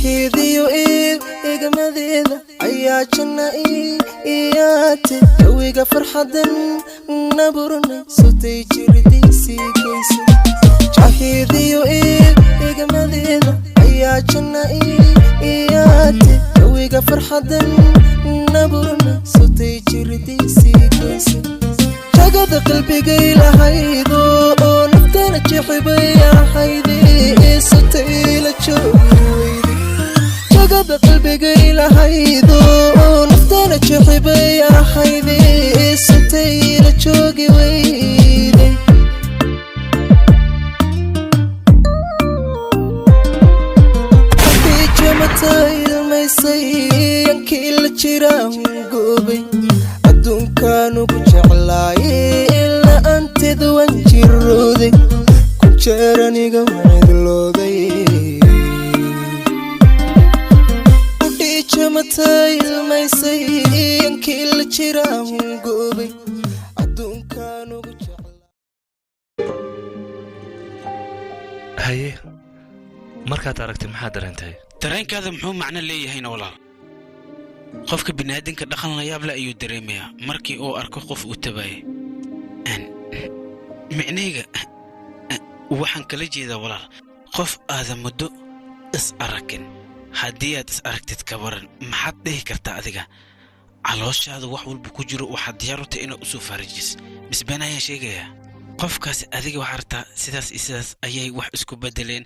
Jahidiyo eegmadeeda ayaa janna iyaate, jawiga farxadan naburna sutay jirdiisii goysay. Jahidiyo eegmadeeda ayaa janna iyaate, jawiga farxadan naburna sutay jirdiisii goysay. Jagada qalbigay lahaydo oo naftana jexibay ahayde, sutay la joogi weyday. Jagada qalbigay lahaydo oo naftana jexibay ahayde, sutay la joogi weyday. Jamata ilmaysay, yankii la jiraan goobay, adduunkaan ugu jeclaayay, la-aanteed waan jirooday, ku jeer aniga cidlooday. Udhiijamata ilmaysay, yankii la jiraan goobay, adduunkaan ugu jeclaay. Haye, markaad aragtay maxaad dareentay? Dareenkaada muxuu macno leeyahayna, walaal? Qofka bini'aadinka dhaqan la yaab leh ayuu dareemayaa markii uu arko qof uu tabaaya. Micnahayga waxaan kala jeedaa, walaal, qof aadan muddo is aragin haddii aad is aragtid, ka waran? Maxaad dhihi kartaa adiga? Calooshaada wax walba ku jiro waxaad diyaar u tahay inaad u soo faarajis. Misbeen ayaan sheegayaa? Qofkaasi adiga waxaa aragtaa sidaas iyo sidaas ayay wax isku beddeleen,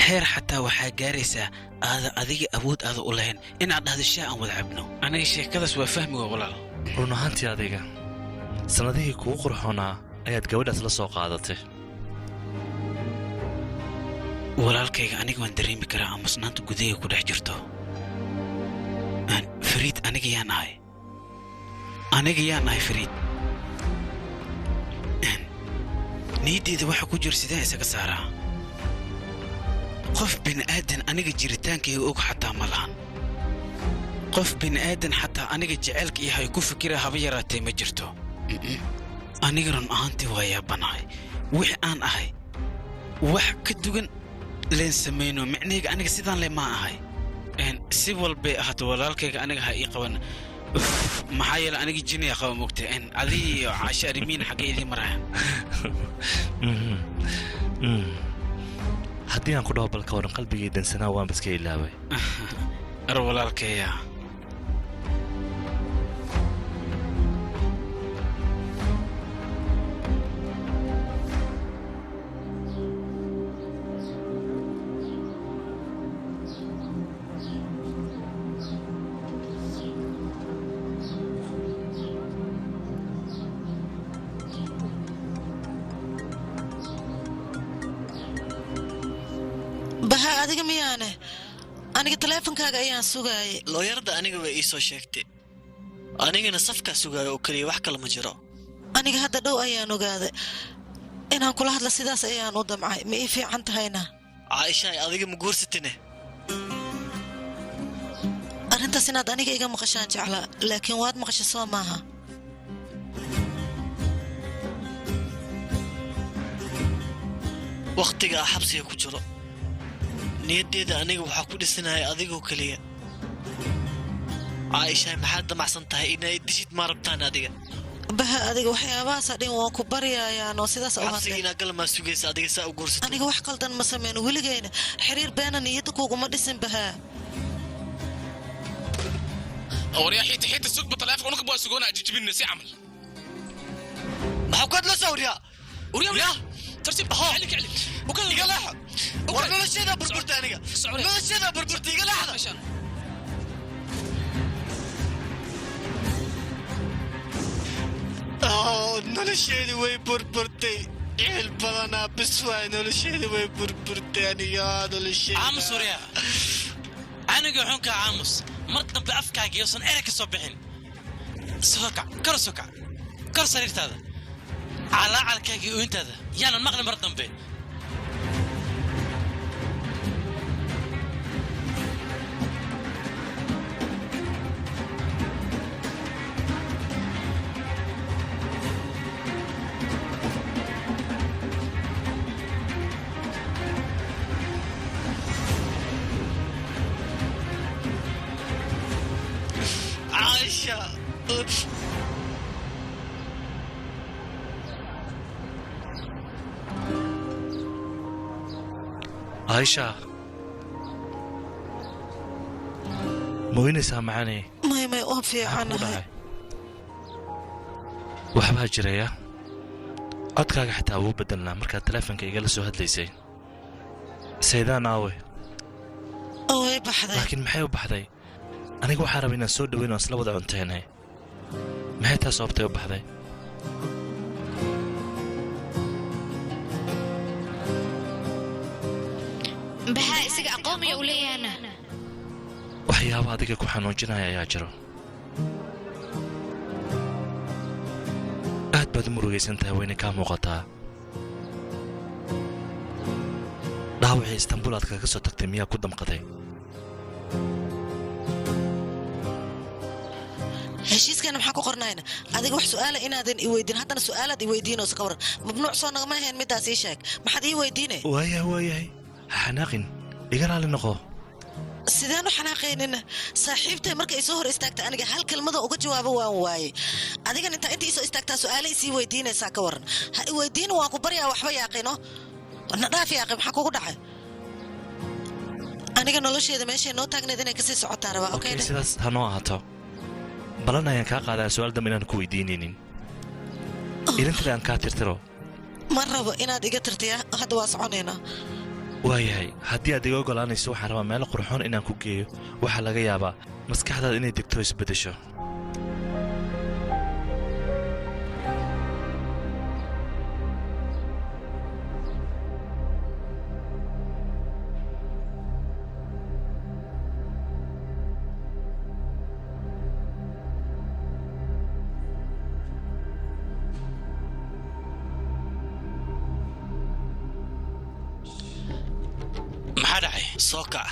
heer xataa waxaa gaaraysaa aada adiga awood aada u lahayn inaad dhahdo "Shaah aan wada cabno." Aniga sheekadaas waa fahmi waa, walaal. Run ahaantii, adiga sannadihii kugu qurxoonaa ayaad gabadhaas la soo qaadatay. Walaalkayga, aniga waan dareemi karaa aamusnaanta gudahayga ku dhex jirto. Fariid, aniga yaan ahay? Aniga yaan ahay, Fariid? Niyaddeeda waxa ku jira sideen isaga saaraa? Qof bini'aadan aniga jiritaankayga og xataa ma lahan. Qof bini'aadan xataa aniga jaceylka iyo hay ku fikira haba yaraatee ma jirto. Aniga run ahaantii waa yaabanahay. Wixii aan ahay wax ka dugan leen samayno. Micnahayga aniga sidaan le maa ahay. Si walbay ahaato, walaalkayga, aniga ha ii qaban, maxaa yeele aniga jiniya qaba, mogta. Adii iyo Caasho arrimiin xaggee idiin maraya? Haddii aan ku dhaho, bal ka waran qalbigii dansanaa waan iska ilaaway? Ar walaalkaya. Baha, adiga miyaane? Aniga taleefonkaaga ayaan sugaayay. Looyarda aniga way ii soo sheegtay, anigana safkaa sugaayo oo keliya, wax kale ma jiro. Aniga hadda dhow ayaan ogaaday inaan kula hadla, sidaas ayaan u damcay. Ma ii fiican tahayna? Caaishaay, adiga ma guursatine? Arrintaas inaad aniga iga maqashaan jeclaa, laakiin waad maqasha, soo maaha? Wakhtiga ah xabsiga ku jiro, niyaddeeda aniga waxaa ku dhisanaya adigoo keliya. Caaishaay, maxaad damacsan tahay? Inay dishid ma rabtaan adiga? Baha, adiga waxyaabahaasa dhin waan ku baryaayaan oo sidaas u Xabsiga hadlay. Inaa galmaa sugaysa adiga saa u guursato? Aniga wax qaldan ma sameyno weligayna, xiriir beena niyadda kuuguma dhisin, Bahaa. Waryaa, xiita xiita, sugba taleefonka unaka baa sugoona jijibinna si camal. Maxaa ku hadlaysaa, waryaa? Waryaa, waryaa, tartiib, celi celi. Iga leexo! War nolosheedaa burburta, aniga nolosheedaa burburta, iga leexda! Oh, nolosheedu way burburtay, ciil badanaa bis waay, nolosheedu way burburtay aniga nolosheeda. Aamus, waryaa, aniga xunka, aamus. Mar dambe afkaaga yoosan erey ka soo bixin. Soo kac, kor soo kac, kor sariirtaada. Calaacalkaaga iyo ooyintaada yaanan maqlin mar dambe. Aisha, ma oynaysaa macaaney? May, may, waan Maxaa kugu fiicanahay. dhacay? Waxbaa jiraya. Codkaaga xitaa wuu bedelnaa markaad taleefonka igala soo hadlaysay. Saydaan aawe? Way baxday. Laakiin maxay u baxday? Aniga waxaa rabay inaan soo dhaweyn oo isla wada cunteynay. Maxay taa sababtay u baxday? Baxaa isaga aqoon maya u leeyahana? Waxyaaba adiga ku xanuujinaya ayaa jiro. Aad baad u murugaysan tahay, wayna kaa muuqataa. Dhaawacii Istanbul aad kaga soo tagtay miyaa ku damqaday? Heshiiskana maxaa ku qornayna? Adiga wax su'aala inaadan i weydiin, haddana su'aalaad i weydiinayso, ka waran? Mamnuuc soo nagama ahayn middaas? Ii sheeg, maxaad ii weydiine? Waayahay, waayahay, ha xanaaqin, iga raali noqo. Sideen u xanaaqaynina? Saaxiibtay markay isoo hor istaagta, aniga hal kelmada uga jawaabo waan waayey. Adigan intaa inta isoo istaagtaa su'aale isii weydiinaysaa, ka waran? Ha i weydiin, waan ku baryaa. Waxba yaaqino na dhaaf yaaqi. Maxaa kugu dhacay? Aniga nolosheeda meeshay noo taagneed inay kasii socotaa rabaa. Okay. Okay. Sidaas ha noo ahaato. Balan ayaan kaa qaadaa su'aal dambe inaan ku weydiinaynin. Ilintada aan kaa tirtiro. Ma rabo inaad iga tirtiya. Hadda waa soconaynaa. Waayahay, haddii aad iga ogolaanayso, waxaan rabaa meelo qurxoon inaan ku geeyo. Waxaa laga yaabaa maskaxdaada inay degto, isbeddesho. Maxaa dhacay? Soo kac,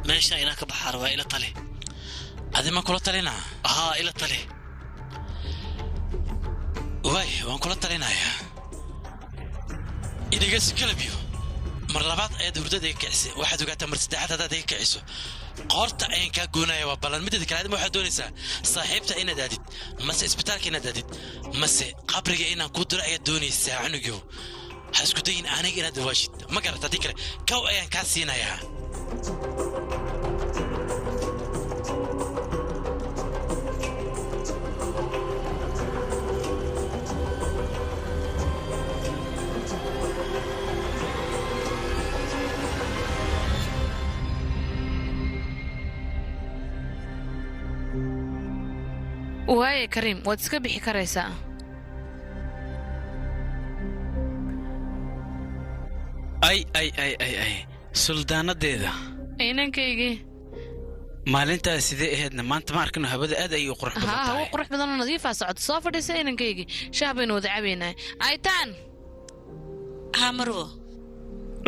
meesha inaan ka baxaa rabaa, ila tali. Adi ma kula talinaa? Haa, ila tali. Waay, waan kula talinayaa. Idhegeyso Galabyo, mar labaad ayaad hurdada iga kicisay. Waxaad ogaataa, mar saddexaad haddaad iga kiciso, qoorta ayaan kaa goonaya. Waa ballan. Mideeda kale, adima waxaad doonaysaa saaxiibta inaad aadid mase isbitaalka inaad aadid mase qabriga inaan kuu diro ayaad doonaysaa? Cunugow, ha isku dayin aniga inaad waashid, ma garata? Haddii kale kow ayaan kaa siinayaa. Waaye Kariim, waad iska bixi karaysaa. Ay ay ay ay ay, suldaanadeeda! Inankaygii. Maalintaas sidee ahaydna? Maanta ma arkino, hawada aad ayay u qurux badan Haa, hawo tahay. qurux badan oo nadiifaa socota. Soo fadhiisa inankaygii, shaah baynu wada cabaynaa. Aytaan! Haa marwo.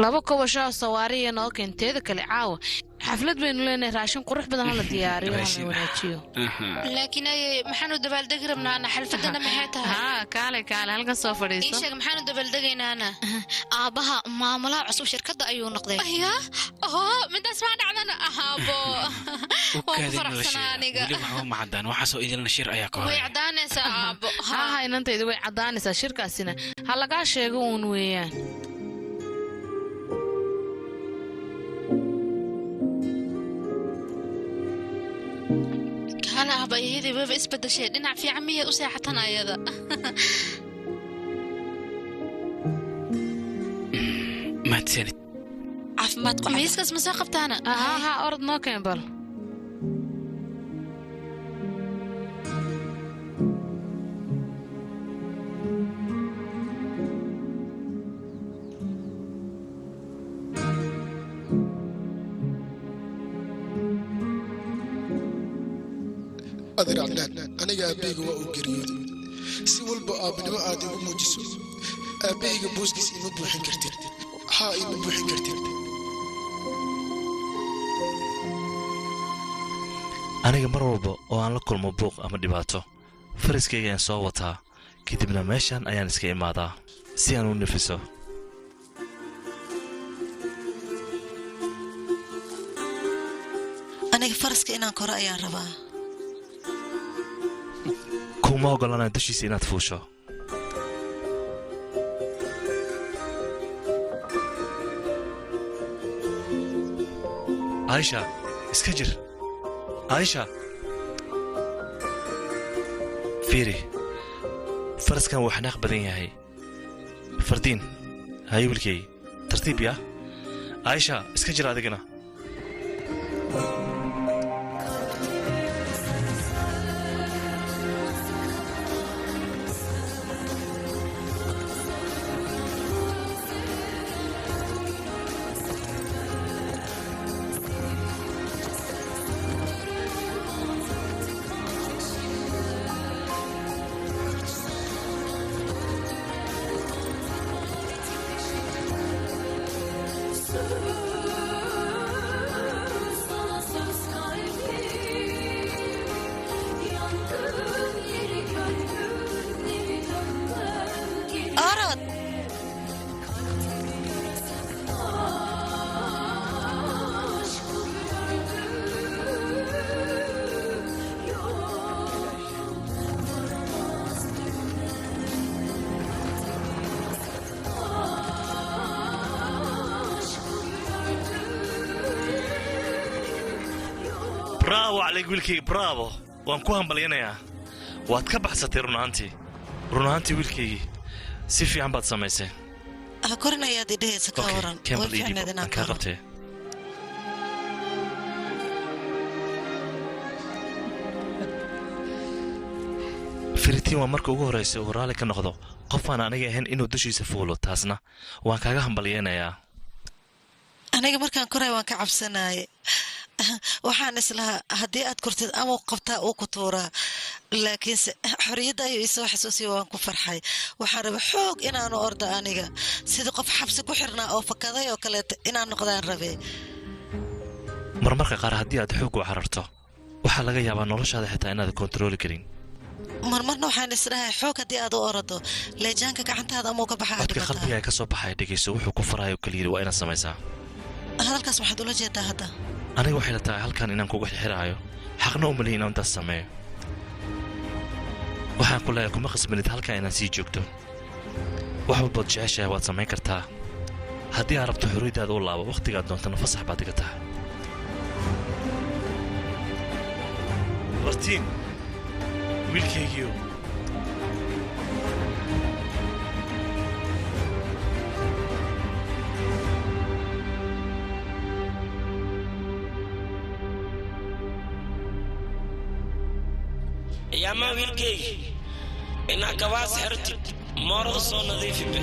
Laba kobo shaah sawaariya noo keen. Teeda kale, caawa xaflad baynu leenahay. Raashin qurux badan hala diyaariyo, hala Raashin. wanaajiyo. Laakiin aye, maxaanu dabaaldegi rabnaana? Xalfadana maxay tahay? Haa, kaale, kaale, halkan soo Ii fadhiiso. sheeg, maxaanu dabaaldegaynana? Aabbaha maamulaha cusub shirkadda ayuu noqday. Ya, oo midaas maa dhacdana ahaabo? U Waan ku kaadin faraxsanaa nolosheeda. aniga. Weli waxba ma caddaan, waxaasoo idilna shir ayaa ka Way horeeya. caddaanaysaa aabbo. Haa haa, inantayda, way caddaanaysaa. Shirkaasina ha lagaa sheego uun weeyaan. Kaala aabba, iyadii wayba isbedeshay. Dhinac fiican miyay u seexatan ayada? Mahadsanid. Caafimaad ku cab. Miiskaas ma soo qabtaana? Haa haa, orod noo keen bal. Adeer Cadnaan, aniga aabbahayga waa uu geeriyooday. Si walba aabbinimo aad igu muujiso, aabbahayga booskiis ima buuxin kartid. Haa, ima buuxin kartid. Aniga mar walba oo aan la kulmo buuq ama dhibaato, faraskayga ayaan soo wataa, kadibna meeshan ayaan iska imaadaa si aan u nafiso. Aniga faraska inaan koro ayaan rabaa. Kuma ogolaanaya dushiisa inaad fuusho. Aisha, iska jir. Aisha, fiiri, faraskan wuu xanaaq badan yahay. Fardiin, haye wiilkay, tartiib yaa. Aisha, iska jir adigana. Orod. Bravo calayk wiilkayga, bravo. Waan ku hambalyanayaa, waad ka baxsatay run ahaantii. Run ahaantii wiilkaygii, si fiican baad samaysay. Ha korin ayaad idhahaysa, ka waran? Keen Way bal ii dhiib, fiicneed inaan aan kaa koro. qabtee. Firitiin waa marka ugu horraysa uu raalli ka noqdo qof aan aniga ahayn inuu dushiisa fuulo, taasna waan kaaga hambalyeynayaa. Aniga markaan koray waan ka cabsanaaye. Waxaan islahaa haddii aad kortid ama qabtaa uu ku tuuraa, laakiinse xorriyadda ayuu isoo xasuusiya. Waan ku farxay. Waxaan rabay xoog inaanu ordo aniga, sidii qof xabsi ku xirnaa oo fakaday oo kaleeto inaan noqdaan rabay. Marmarka qaar haddii aad xoog u cararto, waxaa laga yaabaa noloshaada xitaa inaad kontarooli karin. Marmarna waxaan isdhahay xoog haddii aad u orado, leejaanka gacantaada amuu ka baxaa Codka dhibataa. qalbiga ka soo baxaya dhegayso, wuxuu ku farayo kaliya waa inaad samaysaa. Hadalkaas waxaad ula jeedaa hadda? Aniga waxay la tahay halkan inaan kugu xirxiraayo, xaqna uma lihi inaan intaas sameeyo. Waxaan ku leeyahay, kuma khasbanid halkan inaad sii joogto. Wax walbaad jeceshahay waad samayn kartaa. Haddii aad rabto xorriyaddaada u laabo, wakhtigaad doontana fasax baad iga tahay. Martiin, wiilkaygiiyo. Yaamaa wiilkaygi, inaa gabaas xirtid, moorada soo nadiifi be.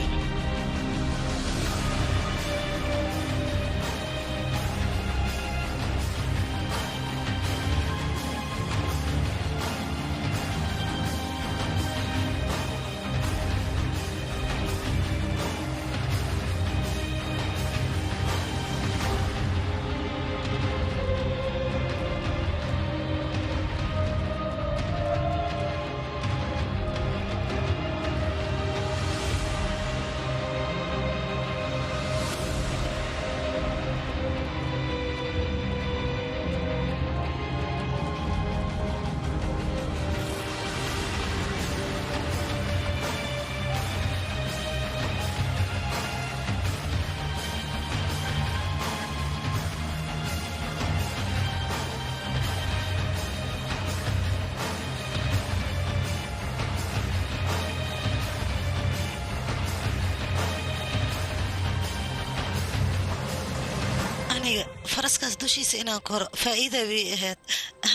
Aniga faraskaas dushiisa inaan koro faa'iida bay ahayd,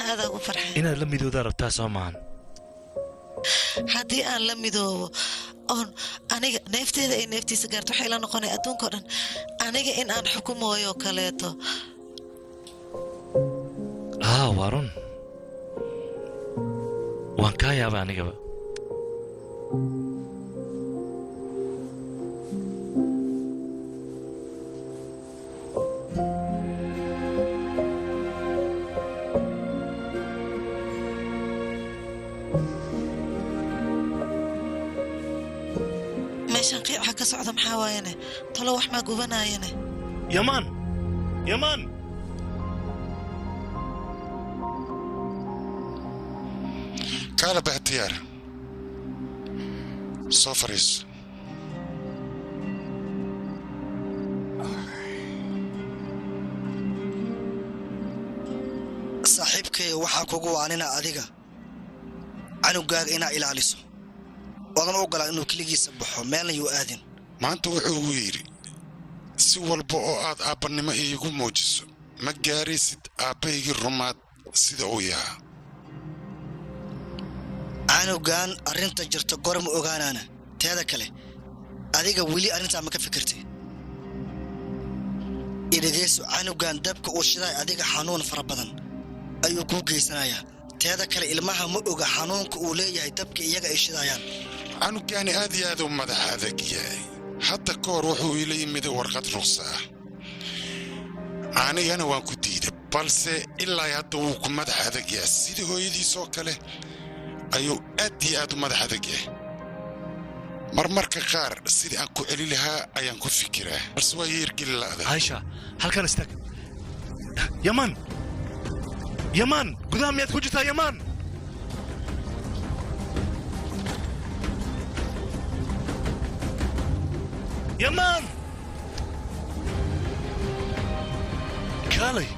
aadaa ugu farxay. Inaad la midoodaa rabtaa, soo maahan? Haddii aan la midoobo oon aniga neefteeda ay neeftiisa gaarto, waxay la noqonay adduunka o dhan aniga in aan xukumooyo kaleeto. Haa, waa run, waan kaa yaabay anigaba. Meeshan qiica ka socda maxaa waayane? Talo wax maa gubanaayane? Yamaan, Yamaan. Kaala Bahtiyaar, soo fariiso. Saaxiibkay, waxaa kugu waanina adiga canugaaga inaa ilaaliso, oodan u ogolaan inuu keligiisa baxo, meelna yuu aadin. Maanta wuxuu ugu yidhi, si walba oo aad aabbannimo iigu muujiso, ma gaaraysid aabbahaygii rumaad sida uu yahaa. Canugan arrinta jirta gorma ogaanaana? Teeda kale, adiga weli arrintaa ma ka fikirtay? Idhegeyso, canugan dabka uu shidaay adiga xanuun fara badan ayuu kuu geysanayaa. Teeda kale, ilmaha ma oga xanuunka uu leeyahay dabka iyaga ay shidaayaan. Canugaani aad iyo aad u madax adag yahay. Hadda ka hor wuxuu iila yimid warqad ruqsa ah, anigana waan ku diiday, balse ilaa hadda wuu ku madax adag yahay. Sidii hooyadiisoo kale ayuu aad iyo aad u madax adag yahay. Marmarka qaar sidii aan ku celi lahaa ayaan ku fikiraa, balse waa yeergeli la'da. Aisha, halkan istaag. Yaman, Yaman, gudaha miyaad ku jirtaa, Yaman? Yaman, kaalay,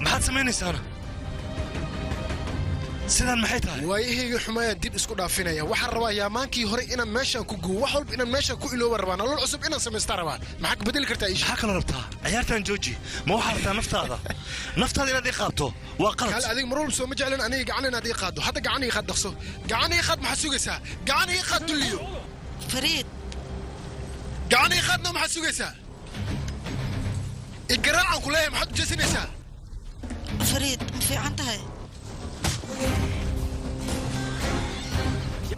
maxaad samaynaysaana? Sidaan maxay tahay? Waayahayga xumaayaan dib isku dhaafinaya. Waxaan rabaa yaamaankii hore inaan meeshaan ku gubo, wax walba inaan meeshaan ku ilooba rabaa, nolol cusub inaan samaystaa rabaa. Maxaa ka bedeli kartaa iisha? Maxaa kaloo rabtaa? Ciyaartan jooji. Ma waxaa rabtaa naftaada inaad ii qaabto? Waa qalad. Kaal, adiga mar walba soo ma jeclin aniga gacan inaad ii qaaddo. Hadda gacan ii qaad, dhaqso gacan ii qaad. Maxaad sugaysaa? Gacan ii qaad, dulliyo. Fariid. Gacan ii qaadna, maxaad sugaysaa? Igaraacan ku leeyahay, maxaad u jeesanaysaa? Fariid, ma fiican tahay?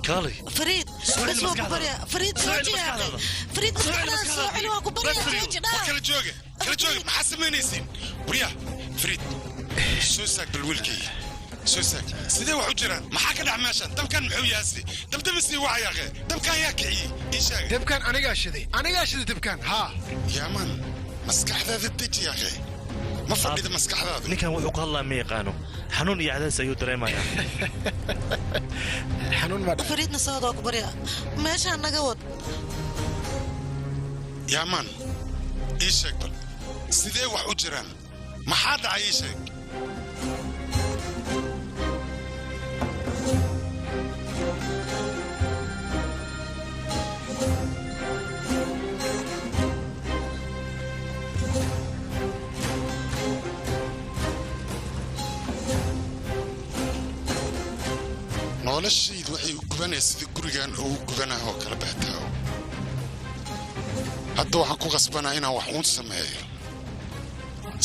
Kaalay. Fariid, bas waa ku baryaa. Fariid, jooji yaaqay. Fariid, maskaxdaada soo celi, waa ku baryaa, jooji dhaa. Kala jooga, kala jooga, maxaa samaynaysiin? Waryaha Fariid, soo saag bal wiilkayga, soo saag. Sidee wax u jiraan? Maxaa ka dhac meeshan? Dabkan muxuu yaasi? Dabdabisii wacayaaqee, dabkan ayaa kiciyey, ii sheega. Dabkan anigaa shiday, anigaa shiday dabkan, haa. Yaaman, maskaxdaada deji yaaqee, ma fadhida maskaxdaadu. Ninkan wuxuu ku hadlaa ma yaqaano. Xanuun iyo cadaadis ayuu dareemayaa. Xanuun ma Fariidna soo wad, waa ku baryaa, meeshaan naga wad. Yaaman, ii sheeg bal, sidee wax u jiraan? Maxaa dhacay? Ii sheeg. Noloshaydu waxay u gubanaya sida gurigan ugu gubanah oo kala baxtaawo. Hadda waxaan ku qasbanaa inaan wax uun sameeyo.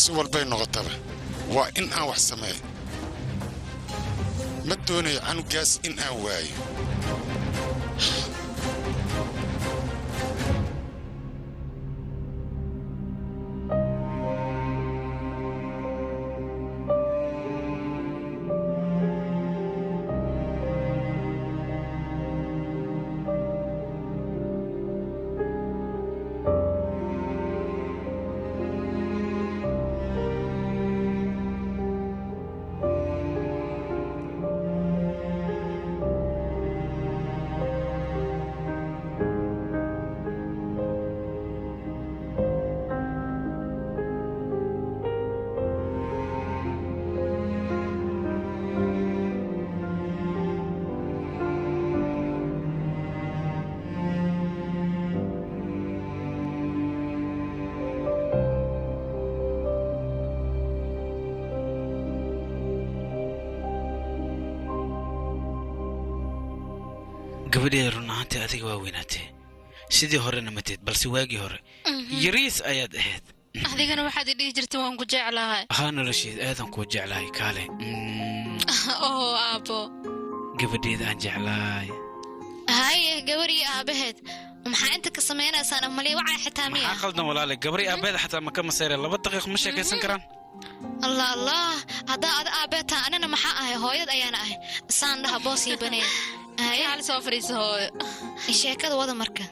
Si walbay noqotaba, waa in aan wax sameeyo. Ma doonayo canugaas in aan waayo. Gabadheeda, run ahaantii adiga waa weynaatee, sidii horena mateed, balse waagii hore yariis ayaad ahayd. Adigana waxaad i dhihi jirtay waan ku jeclahay. Haa, nolosheed aadan kuu jeclahay, kaale. Oo aabbo. Gabadheeda aan jeclahay. Haye, gabar iyo aabaheed maxaa inta ka samaynaysaan? Amaliya wacay xitaa miya? Maxaa qaldan, walaale? Gabari aabaheed xataa ma ka masayre 2 daqiiq ma sheekaysan karaan? Allah Allah, haddaa ada aabee taa, anina maxaa ahay? Hooyad ayaana ahay. Saan dhaha, boos ii banee. Haye, hal soo fadhiiso hooyo, sheekada wada marka.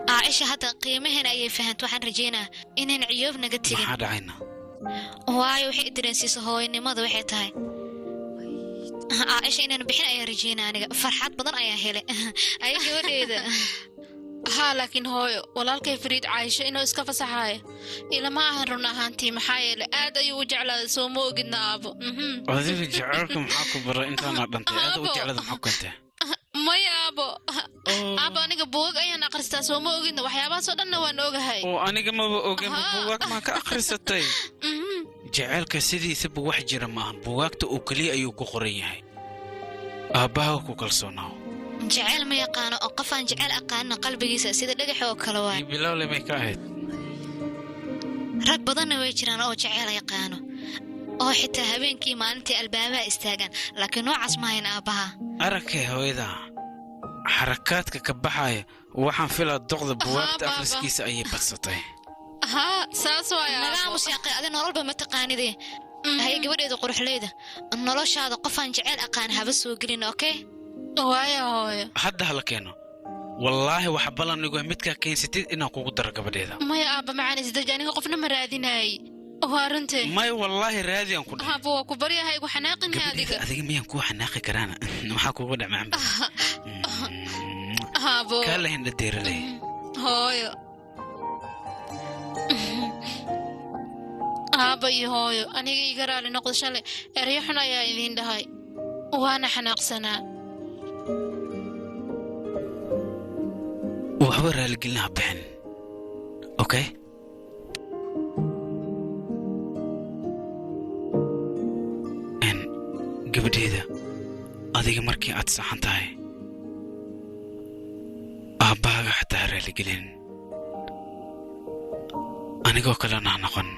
Caaisha hadda qiimaheena ayay fahanta. Waxaan rajaynaa inaan ciyoob naga tegin. Maxaa dhacayna? Waayo waxay i dareensiisa hooyanimada waxay tahay. Caaisha inaan bixin ayaan rajaynaa. Aniga farxad badan ayaan helay. Ay, gabadheeda. Haa, laakiin hooyo, walaalkay Fariid Caayisho inuu iska fasaxaayo ilama ahan run ahaantii, maxaa yeelay aad ayuu u jeclaaday, soo ma ogidna, aabo? Adiga jaceylka maxaa ku bara intaana dhantay aad u jeclada? Maxaa ku keentay? Maya aabo, aabo, aniga buugag ayaan akhristaa, soo ma ogidna? Waxyaabahaasoo dhanna waan ogahay. Oo aniga maba ogen, buugaag maa ka akhrisatay? Jaceylka sidiisaba wax jira ma ahan, buugaagta oo keliya ayuu ku qoran yahay. Aabbaha ku kalsoonaaw. Jeceyl ma yaqaano, oo qof aan jeceyl aqaanin qalbigiisa sida dhagax oo kale waay. Bilowle may ka ahayd? Rag badanna way jiraan oo jeceyl yaqaano oo xitaa habeenkii maalintii albaabaha istaagaan, laakiin noocaas ma hayn aabbaha. Aragkay hooyada xarakaadka ka baxaya, waxaan filaa doqda buugaagta baaba. Akhriskiisa ayay badsatay. Haa, saas waay. Naga aamus yaaqay, adi nololba ma taqaanide. Haye gabadheeda quruxleyda, noloshaada qofaan jeceyl aqaan haba soo gelin, okay? Waaya hooyo. Hadda hala keeno, wallaahi waxa balanigu midkaa keensatid inaan kugu daro gabadheeda. Maya aabba macaan, isdeji, aniga qofna ma raadinaayey, waa runtee. May, wallaahi raadi aan ku dhahay. Aabba, waa ku baryaha, igu xanaaqin adiga. Adiga miyaan kuu xanaaqi karaana? Maxaa kuugu dhacmacam? Aabo. Kaa lahayn dhadeeraley. Hooyo, aabba iyo hooyo, aniga iga raali noqdo, shalay erayo xun ayaa idiin dhahay, waana xanaaqsanaa. Waxba raaligelin ha bixin, okay? N gabadheeda, adiga markii aad saxan tahay aabbahaaga xataa ha raaligelin, anigoo kalena ha noqon.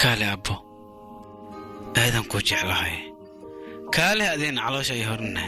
Kaale abbo, aadan kuu jeclahay. Kaale adeen caloosha ay horna.